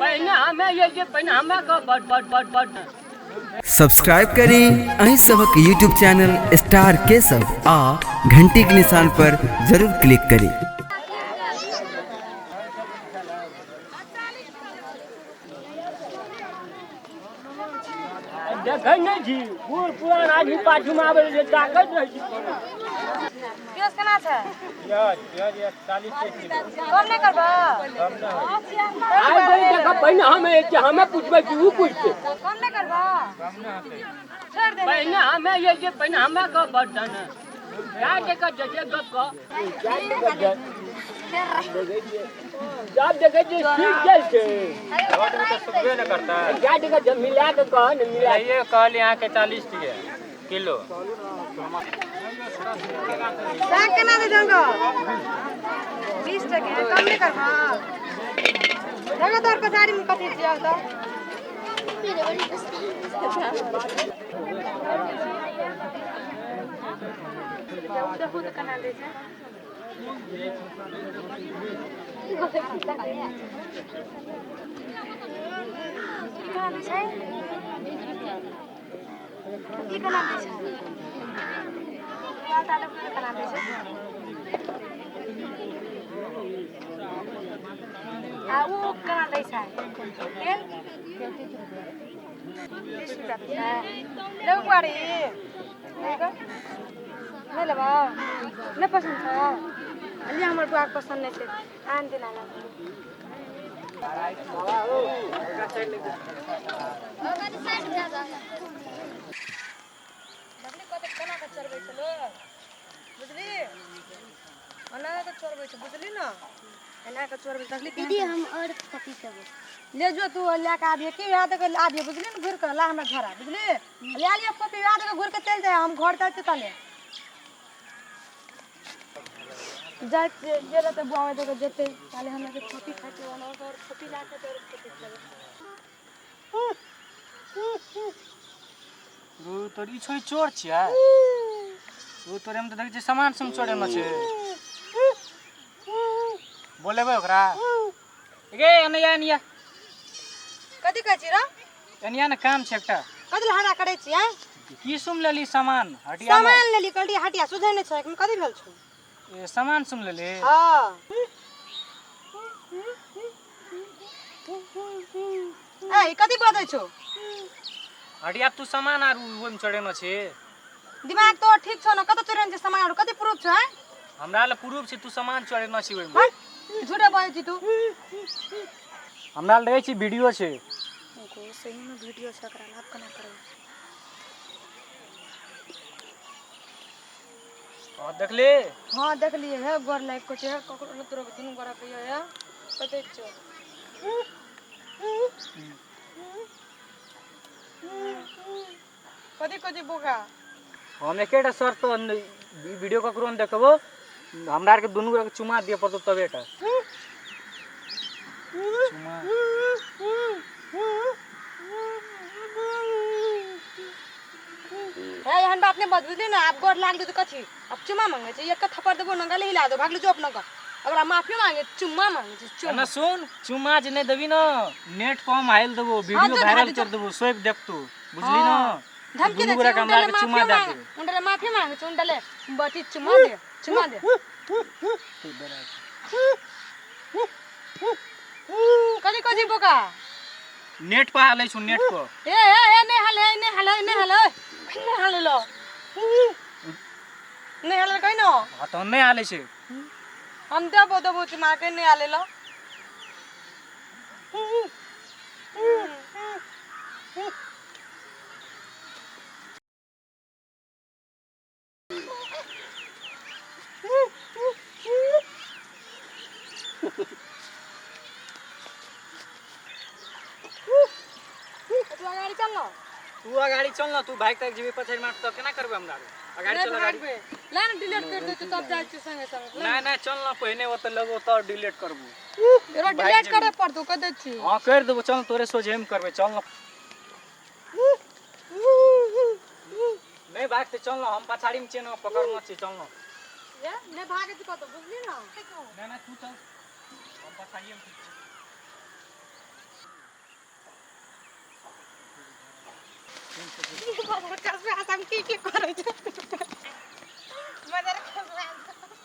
पहिने हमे ये पहिने हमे कह बड बड बड बड। सब्सक्राइब करी अहीं सबक यूट्यूब चैनल स्टार केशव आ घंटी के निशान पर जरूर क्लिक करी। देखै नहि छी, बूढ़ पुरान आदमी पाछूमे आबै छै, ताकैत रहै छी। प्याज केना छै? प्याज प्याज 40 के किलो। कम नहि करबऽ? आइ गई देख, पहिने हमे जे हमे पुछबै कि उ पुछतै? कम नहि करबऽ? कम नहि होतै। छोड़ि दे। पहिने हमे ये जे पहिने हमे कह बड धन है। क्या टका जजे गप कह, क्या टका जज जब देखै छियै सीख जाइ छै। रोड में तो सुखबे न करता है। क्या टका जब मिला के कह ने, मिला ये कहली अहाँ के 40 टके किलो। साग केना दै छौ? 20 टके। कम नहि करबऽ? देखो तोहर पछाड़ीमे कथी छियौ तऽ। देखू तऽ केना दै छै। ई केना दै छै? ई केना दै छै? प्याज आलू केना दै छै? आ ओ केना दै छै तेल? 20 रुपैआ दै छै। लेबो बुआरी? नहि लेबऽ? नहि पसन्द छौ? लिअ, हमर बुआके पसन्द नहि छै, आन दिन आनब। देखली कते केना कऽ चढ़बै छै लोक, बुझली? ओना कऽ चढ़बै छै, बुझली ने? एना कऽ चढ़बै छै, देखली? दीदी, हम और कॉपी करबो। ले जो तू, लए कऽ आबिहे कि वएह दऽ कऽ आबिहे, बुझली ने? घुरि कऽ ला हमरा झोरा, बुझली? ले लिअ कॉपी, वएह दऽ कऽ घुरि कऽ चलि जाय, हम घर जाइ छियै। तले जाइ छियै, जे रहतै बुआ ओहि दऽ कऽ जेतै। ताले हमरा के कॉपी खाइ छै ओना और कॉपी लए कऽ और कॉपी खेबै। रू तोर, ई छोई चोर छियै। रू तोरे, हम तऽ देखै छियै सामान सब चोरेमे छै। बोलेबै ओकरा। गे, एने आ, एने आ। कथी कहै छी रो? एने आ ने, काम छै एकटा। कथी लए हल्ला करै छी, आँय? की सुन लेली सामान हटिया में? सामान लेली कहली हटिया सुझै नहि छै, कथी भेल छौ? ए, सामान सुन लेली? हँ। ए, कथी बजै छौ? हटिया तू सामान आर ओहिमे चढ़ेने छी। दिमाग तो ठीक छौ ने? कतऽ चढ़ेने छै सामान? कथी प्रूफ छौ, आँय? हमरा लए प्रूफ छै, तू सामान चढ़ेने छी ओहिमे। हट, झूठे बजै छी तू। हमरा लए रहै छी, वीडियो छै। गो, सहीमे वीडियो छै एकरा, आब केना करबै? हँ, देखली? हँ, देखलियै। हे, गोर लागि कऽ छै ककरो नहि, तोरा दुनू गोरा कहियो हे कतै छौ। कथी कथी बोका? हम एकेटा शर्त पर ई वीडियो ककरो नहि देखबो। हमरा आरके दुनू गोरा के चुमा दिअ पड़तौ तबे टा चुमा। हे, एहन बात नहि बज, बुझली ने? आब गोर लागली तऽ कथी आब चुमा मांगे छै? एक थप्पड़ देबो ने, गले हिला देबो। भागली जो अपना घर। ओकरा माफी मांगे, चुम्मा मांगे छै, चुम्मा। ना सुन, चुमा जे नहि देबी ने, नेट पर हम आयल देबो वीडियो, जो वायरल धादी कर देबो, सब देखतो, बुझली ना? धमकी दुनू दै गोरा छै। के हमरा उंडले आरके चुमा माफी दए मांगे, देबै। उंडले माफी मांगे छै, उंडले बती चुमा दे, चुमा दे। कथी कथी बोका? नेट पर आलै छु, नेट पर। ए ए ए, नहि हाले, नहि हाले, नहि हाले, नहि हाले लो, नहि हाले कहि न। हाँ, तहन नहि आलै छै। हम देबो, देबो चुमा के, नहि हाले लो। तू अगाडि चल न। तू अगाडि चल न, तू भागि तागि जेबही पछाड़ि मार तऽ केना करबै हमरा आर? अगाडि नहि चल, अगाडि। भागबै। ला न, डिलीट कर दै छियौ, तब जाइ छियौ संगे संगे। नहि नहि, चल न पहिने ओतऽ लग, ओतऽ डिलीट करबू। एरो डिलीट करे पड़तौ, कह दै छियौ। हाँ, करि देबो, चल न, तोरे सोझे हम करबै, चल न। नहीं भागते, चल ना, हम पछाड़ी में छियै ना, पकड़ना छियै, चल ना। ये नहि भागे छै कतौ, बुझली ना? ना ना, तू चल, हम पछाड़िए में छियै। बाबा, कसमे हसम की की करै छै?